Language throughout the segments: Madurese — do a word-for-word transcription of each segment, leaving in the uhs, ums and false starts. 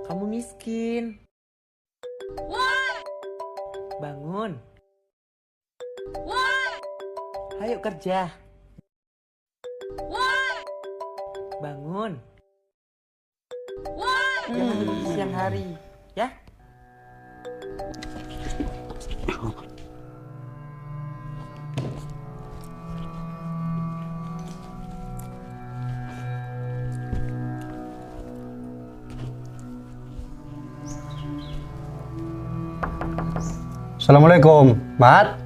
Kamu miskin. Bangun. Ayo kerja. Bangun. Jangan tidur di siang hari, ya. Assalamualaikum, Mat.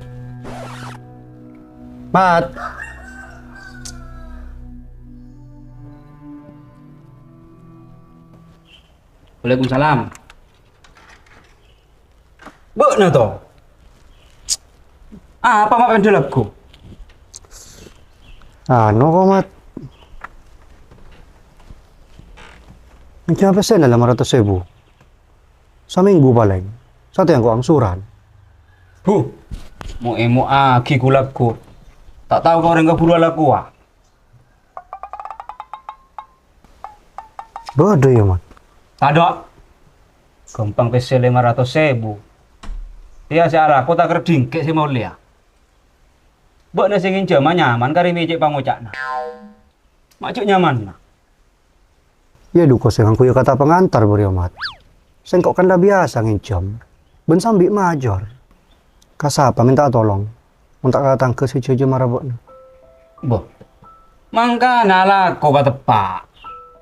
Mat. Waalaikumsalam. Bâ'na, to? Apa ma' pendel aku? Anu, kok, Mat? Ngenjhâm pèssèna lèma ratos èbu. Samènggu palèng. Satèya engko' angsuran. Huh, mo-, emo'aghi ghulâ, ghu. Ta' tao ka orèng kabhuru alakowa. Bâdâ, yâ, Mat? Tadâ'. Ghâmpang pèssè lèma ratos èbu. Iyâ, sè alako ta' kèra dhingghâ' sè molèya. Bâ'na sè ngènjhâma nyaman karè mè' cè' pangoca'na. Ma' jhâ' nyamanna. Iyâ, dhu, ko sè ngangghuy kata pangantar, bâriyâ, Mat. Sèngko' kan la biyasa ngènjhâm, bân sambi majâr. Ka sapa mènta'a tolong, mon ta' ka tatangghâ sè jhâjâ mara bâ'na? Bo, mangkana alako pateppa'.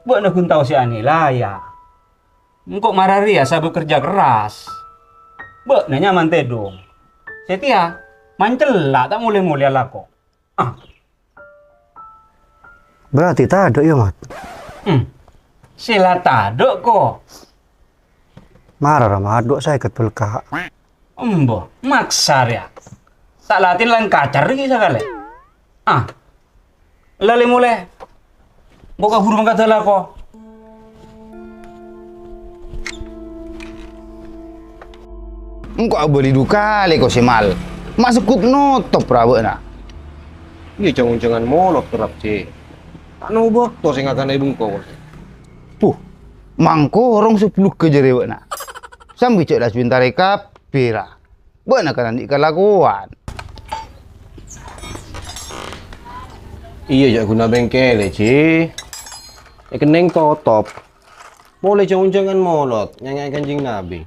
Bâ'na ghun tao sè anèlaya. Engko' mara rèya sabâb kerja keras. Bâ'na nyaman tèdung. Satèya, mancella' ta' molè-molè alako. Ah. Berarti tadâ', yâ, Mat? Hmm. Sè la tadâ', ko. Mara ra, Mat, dhu sèket bâlka'. Embo, maksa rèya. Ta' latèn lan kacar ghi' sakalè. Ah. Lalè molè. Engko' kabhuru mangkat alako. Engko' abâli dhu kalè ko sè mal. Ma' segghut notop ra bâ'na. Iyâ, jhâng-onjhângan molod kerrep, Ji. Ta' no bâkto sè ngakanè bengko, ko. Puh, mangkorong sè bulugghâ jârèya bâ'na. Sambi jhâ' la sabhentara kabbhi ra. Bâ'na kan andi' kalakowan. Iyâ, jhâ' ghuna bengkèlè, Ji. Èkennèng totop. Polè jhâng-onjhângan molod, nyanga'è Kanjeng Nabi.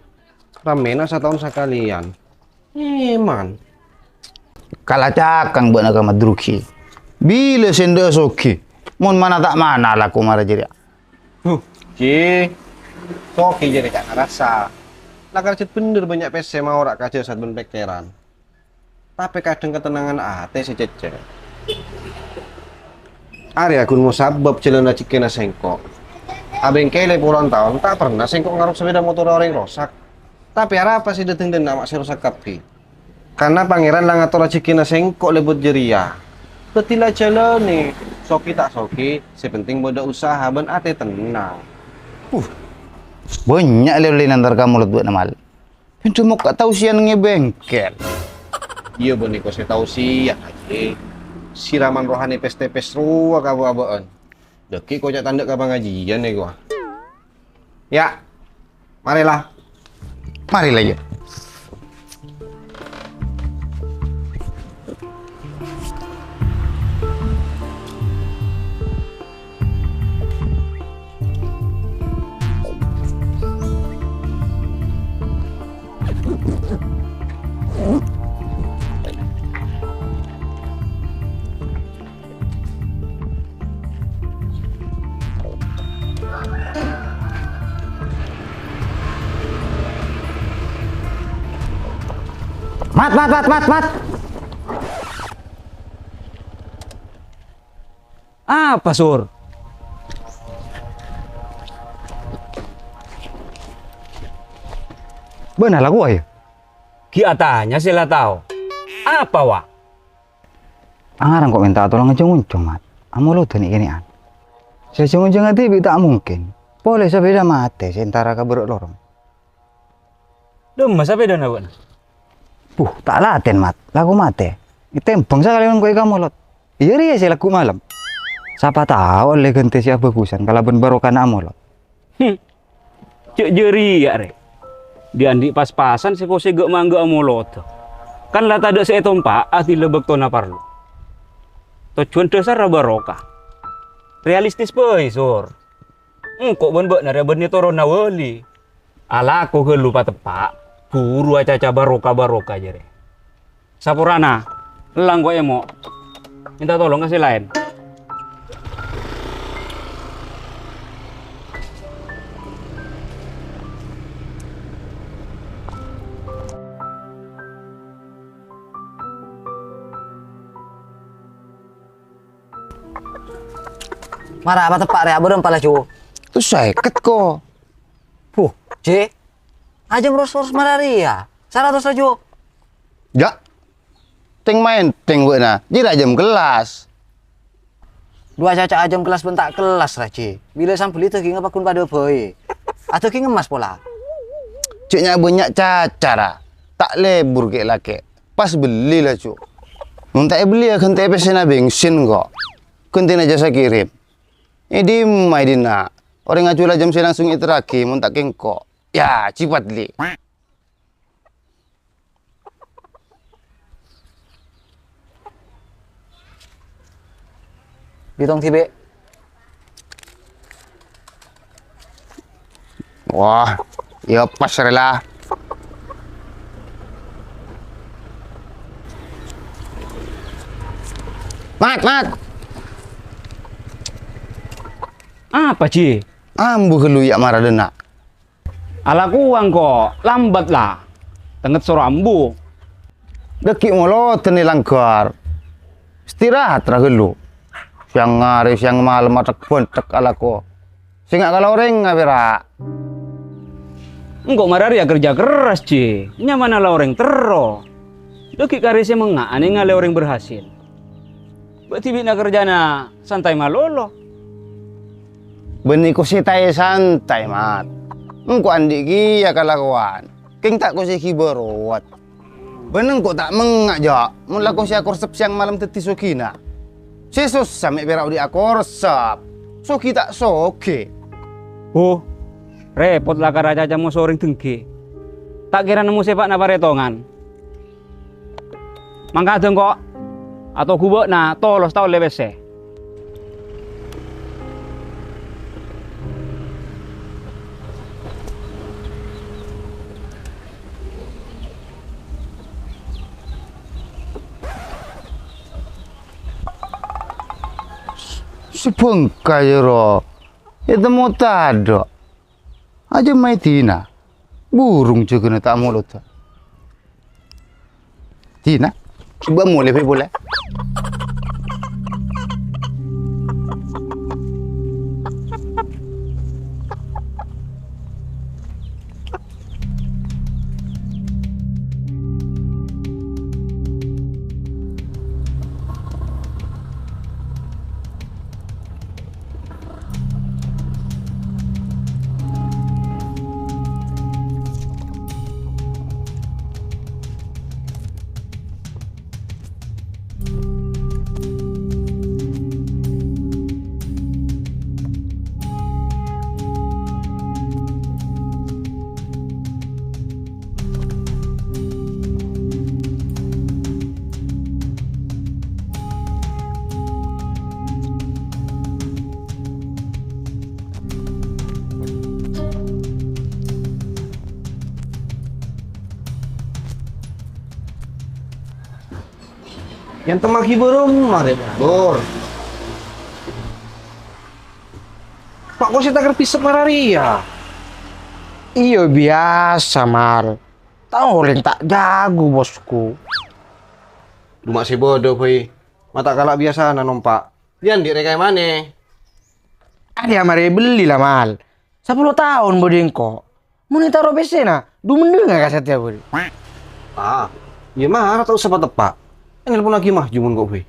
Rammèna sataon sakalèyan. Èman. Kalacakang bâ'na ka madrugi. Bilâ sè endâ' soghi, mon mana ta' mana alako mara jârèya. Huh, Ji. Soghi jârèya ca' ngarassa. La karjhât bhendher bânnya' pèssè maora' ka jhâsad bân pèkkèran. Tapè kadhâng katennangan atè sè cècèr. Arèya ghun mo sabâb jhâlân rajhekkèna sèngko'. Abengkèlè polowan taon ta' pernah sèngko' ngarok sapèda motorra orèng rosak. Tapè arapa sè dâteng dâ' enna' ma' sè rosak kabbhi. Karna Pangèran la ngator rajhekkèna sèngko' lèbât jârèya. Dhâddhi la jhâlânè, soghi ta' soghi, sè penting bâdâ usaha bân atè tennang. Uh, bânnya' lè-ollèna entar ka molod bâ'na mal. Bhendhu mokka' tausiyân neng è bengkel. Iyâ, bânnè ko sè tausiyân, Haji. Siraman rohani pès-tèpès rowa ka bâ'-abâ'ân. Dhâggi' ko ca' tandhâ' ka pangajiyân, è, ko. Yâ, marè la. Marè la, yâ. Mat, mat, mat, mat, mat. Apa, Sur? Bâ'na lakowa, yâ? Ghi' atanya sè la tao. Apa, wa? Angarang ko' mènta tolong jhâng-onjhâng, Mat. Amolodhâ nè'-kènè'an. Sè jhâng-onjhângnga dhibi' ta' mungkin. Polè sapèda matè sè entara ka bârâ' lorong. Dâmma sapèdana bâ'na? Buh, ta' latèn, Mat. Lako matè. Ètèmbhâng sakalèyan ko' èkamolod. Iyâ rèya sè lagghu' malem. Sapa tao ollè ghântè sè abhâghusân kalabân barokana amolod. Hmm. Jhâ' jârèya, rè. Dhi'-andhi' pas-pasan sè kosè ghâ'-manggâ'â molodhâ. Kan la tadâ' sè ètompa'a dhila bâktona parlo. Tojjhuwân dhâsarra barokah. Realistis bhâi, Sur. Engko' bân bâ'na rèya bânnè toronna wali. Alako ghâllu pateppa', buru acaca barokah-barokah jârèya. Saporana, ella engko' èmo'. Mènta tolong ka sè laèn. Mara pateppa' rè abârâmpa laju. Terros sèket, ko. Huh, Ji. Ajâm ros-ros mara rèya. Saratos laju. Jâ'. Tèng-maèntèng bâ'na. Jârèya ajâm kellas. Dhu acaca ajâm kellas bân ta' kellas, ra, Ji. Bilâ sambelli dâgingngâ pagghun padâ bhâi. Adâging emmas pola. Jhâ' nya'-bânnya' cacara. Ta' lebur kè'-lakè'. Pas belli laju. Mon ta' èbelliyâ ghântè pèssèna bensin, ko. Ghântèna jasa kirim. È dimma è dinna'? Orèng ajhuwâl ajâm sè langsung èterraghi mon ta' kèngko'. Ya, jipat, Li. Bitong dhibi'. Wah, ya pas rè la. Mat, Mat. Apa, Ji? Ambu ghâllu ya' mara dâ' enna'. Alako engko', lambât la. Tèngngèt soro ambu. Dâgghi' molodhân è langghâr. Istirahat ra ghâllu. Sèyang arè, sèyang malem, atek-bântek alako. Sènga' kala orèngnga pèra'. Engko' mara rèya kerja keras, Ji. Nyamana la orèng terro. Dâgghi' karè sè mengnga'anè ngalè orèng berhasil. Bâ' dhibi'na kerjana santai malolo. Bânnè ko sè ta' èsantai, Mat. Engko' andi' kèya kalakowan. Kèng ta' kosè ghibâ rowat. Bân engko' ta' mengnga', jâ', mon la kosè akorsep sèyang malem dhâddhi sogina. Sè sossa mè' pèra' odi' akorsep. Sogi ta' sogi. Huh, rèpot la kara caca moso orèng dengghi. Ta' kèra nemmo sèpa'na parètongan. Mangkada engko', atogu bâ'na tolos taon lè pèssè. Sè bângkaya, ro. Ètemmo tadâ'. Ajâ maèdina. Burung jâgâna ta' molodhâ. Dina, coba molè, Fik, polè. Yâ, enten maghi bârâmma rè, Bor. Pa' kosè ta' kèra bisa mara rèya. Iyâ, biyasa, Mal. Tao orèng ta' jhâghu, bosku. Duma' sè bâdâ bhâi. Ma' ta' kala' biyasana nompa'. Yâ, andi' rè kaè manè? Arèya marè bellè la, Mal. Sapolo taon bâdâ engko'. Mon ètaro pèssèna, dhu mendhengnga ka satèya bâdâ. Ah, iyâ mara ta' osa pateppa'. Ènèlponnaghi mah jumon ko' bhâi.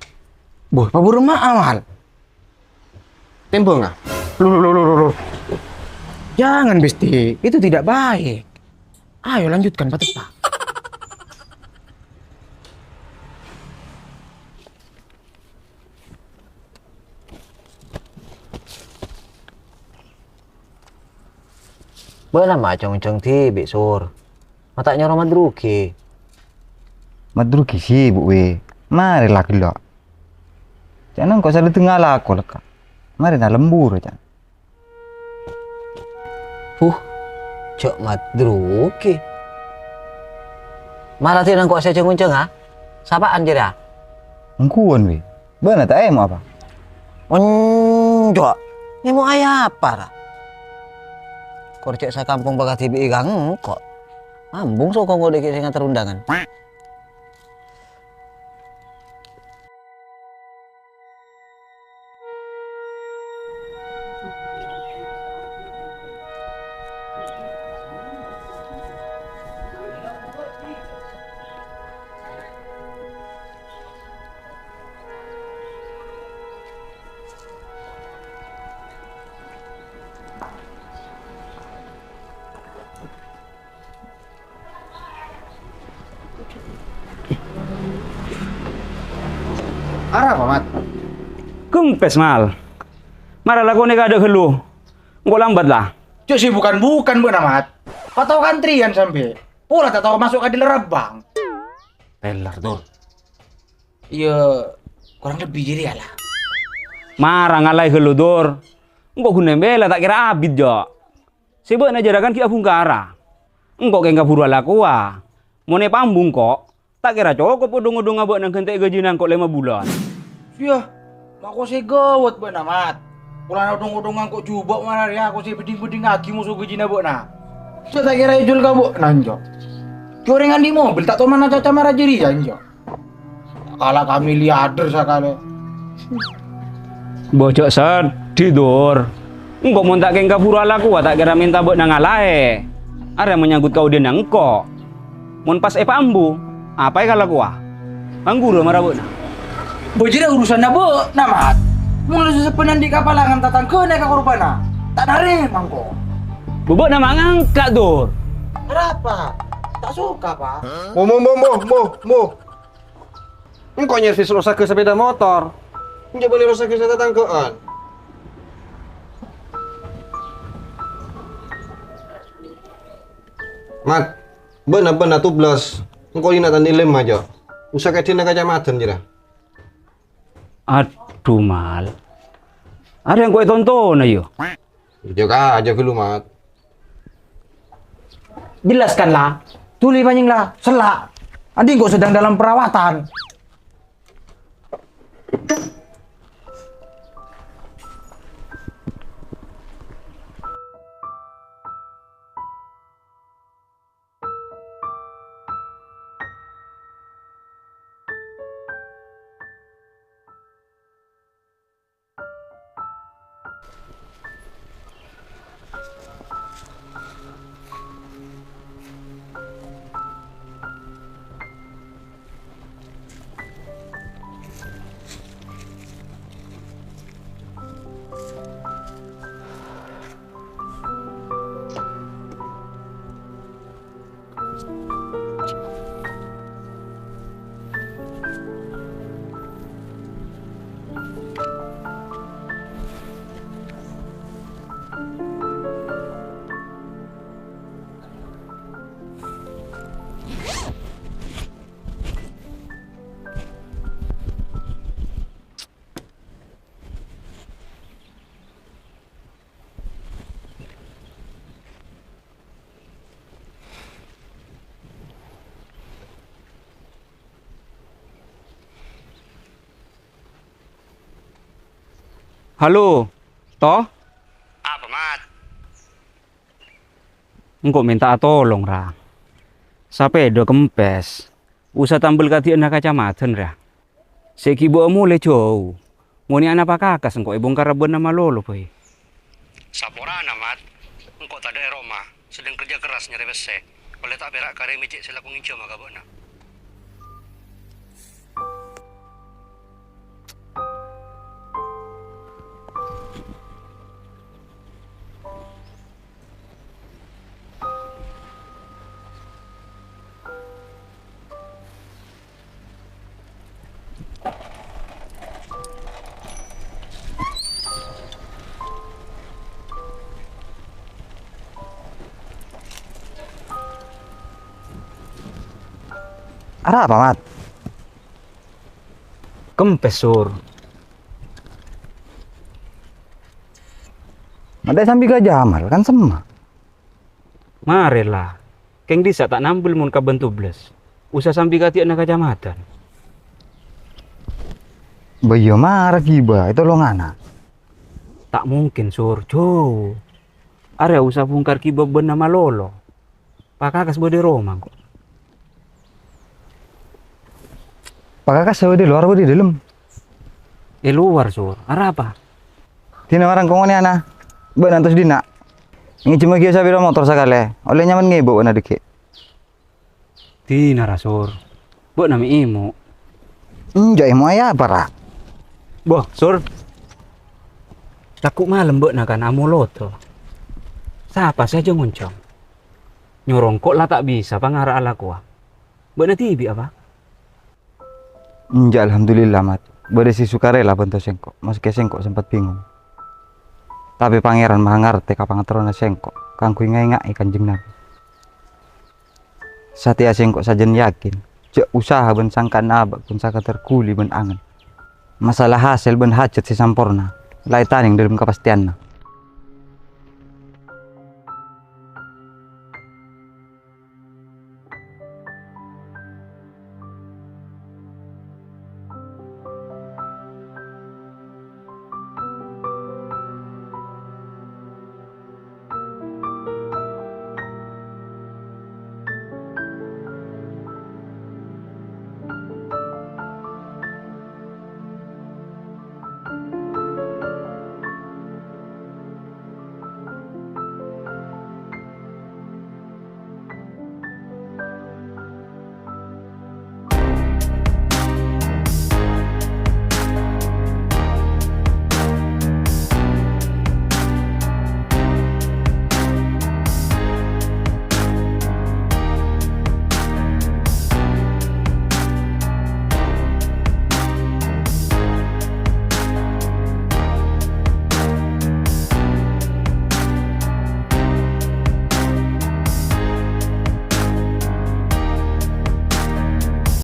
Boh, paburu ma'a, Mal. Tèmbhâng, ah. Loh, loh, loh, loh, loh, loh. Jangan, Besti. Itu tidak baik. Ayo, lanjutkan, Pak Teppa. Bâ'na ma' jhâng-onjhâng dhibi', Sur. Ma' ta' nyoro madrugi. Madrugi sibuk, wè. Marè la ghellâ'. Ca'na engko' salèdângnga alako lekka'. Marèna lembur, ca'na. Huh, jhâ' madrugi. Mara dina engko' sè jhâng-onjhângnga. Sapa'an jârèya? Ongghuwân, wè. Bâ'na ta' èmo' apa? Onjhâ'. Èmo' apa, ra? Kor cè' sakampong bâkal dhibi'i ka engko'. Ambung soko engko' dhâggi' sè ngater undangan. Arapa, Mat? Kempes, Mal. Mara lakonè kadâ' ghâllu. Engko' lambat, la. Jhâ' sè bukan-bukan bâ'na, Mat. Patao kantriyan sampè'. Pola ta' tao maso' ka dealer abang. Teller, Dur. Iyâ, korang lebbi jârèya, la. Mara ngalaè ghâllu, Dur. Engko' ghun embela ta' kèra abit, jhâ'. Sè bâ'na jârâ kan ghi' abhungkara. Engko' kèng kabhuru alakowa. Mon èpambung, ko', ta' kèra cokop odhung-odhungnga bâ'na ghântè' ghâjina engko' lèma bulân. Iyâ, ma' ko' sè ghâwât bâ'na, Mat. Polana odhung-odhungnga engko' jhubâ' mara rèya ko' sè bhidhing-bhidhingngaghi moso ghâjina bâ'na. Sè ta' kèra èjhul ka bâ'na, enjâ'. Jhâ' orèng andi' mobil ta' toman acaca mara jârèya, enjâ'. Kala ka miliarder sakalè. Bâ jhâ' seddi, Dur. Engko' mon ta' kèng kabhuru alakowa ta' kèra mènta bâ'na ngalaè. Arèya manyangghut kaodiyanna engko'. Mon pas èpaambu, apa'a èkalakowa? Anggurâ mara bâ'na. Bâ jârèya urusanna bâ'na, Mat. Mon la sasebbhâna andi' kapalangan tatangghâna èkakorbhâna, ta' narèma engko'. Bâ bâ'na ma' ngangka', Dur. Arapa? Ta' soka, Pa'? Mo, mo, mo, mo, mo, mo. Engko' nyervis rosaghâ sepeda motor. Enjâ' bâli rosaghâ sè tatangghâ'ân. Mat, bâ'na, bâ'na tublas. Engko' lina tandhi lem aja. Usa kèdhina kacamatan jârèya. Adhu, Mal. Arèya engko' ètontona, yâ? Jhâ' ka, jhâ' ghâllu, Mat. Jelaskan, la. Dhuli, panjheng, la. Sella'. Andi' engko' sedang dalam perawatan. Halo, To? Apa, Mat? Engko' mènta'a tolong, ra. Sapèda kempès. Usa tambel ka di'na kacamatan, ra. Sè ghi' bâ'na molè jhâu. Mon è anapa kakas engko' èbongkar rabbhâna malolo bhâi. Saporana, Mat. Engko' tadâ' è roma, sedang kerja keras nyarè pèssè. Ollè ta' pèra' karè mè' cè' sè lako ngènjhâmâ ka bâ'na. Arapa, Mat? Kempes, Sur. Mate sambi ka Jamal, kan semma'. Marè la. Kèng dhisa' ta' nambel mon kabbhi tobellas. Usa sambi ka ti'na kacamatan. Bâ iyâ mara ghibâ, ètolongana. Ta' mungkin, Sur. Jhâu. Arèya usa bungkar ghibâ bâ'na malolo. Pakakas bâdâ è roma, engko'. Pakakas sè bâdâ è lowar bâdâ è dâlem? È lowar, Sur. Arapa? Dina marang kongonèyanna. Bâ'na entos dinna'. Ngènjhâmmaghiyâ sapèda motor sakalè. Ollè nyaman ngèbâ bâ'na dhâggi'. Dina ra, Sur. Bâ'na mè' èmo'. Enjâ' èmo' ya, para. Boh, Sur. Tako' malem bâ'na kan amolodhâ. Sapa sè ajhâ' ngonjhâng? Nyoro engko' la ta' bisa pangara'a lakowa. Bâ'na dhibi', apa? Enjâ', alhamdulillah, Mat. Bâdâ sè sukarela bhânto sèngko', maskè sèngko' sempat bingung. Tapè Pangèran maha ngartè ka pangaterrona sèngko' kaangghuy ngaènga'è Kanjeng Nabi. Satèya sèngko' sajân yakin, jhâ' usaha bân sangka'na abâ' bân sakadhâr ghuli bân angen. Masalah hasèl bân hajhât sè samporna, la ètanèng dâlem kapastèyanna.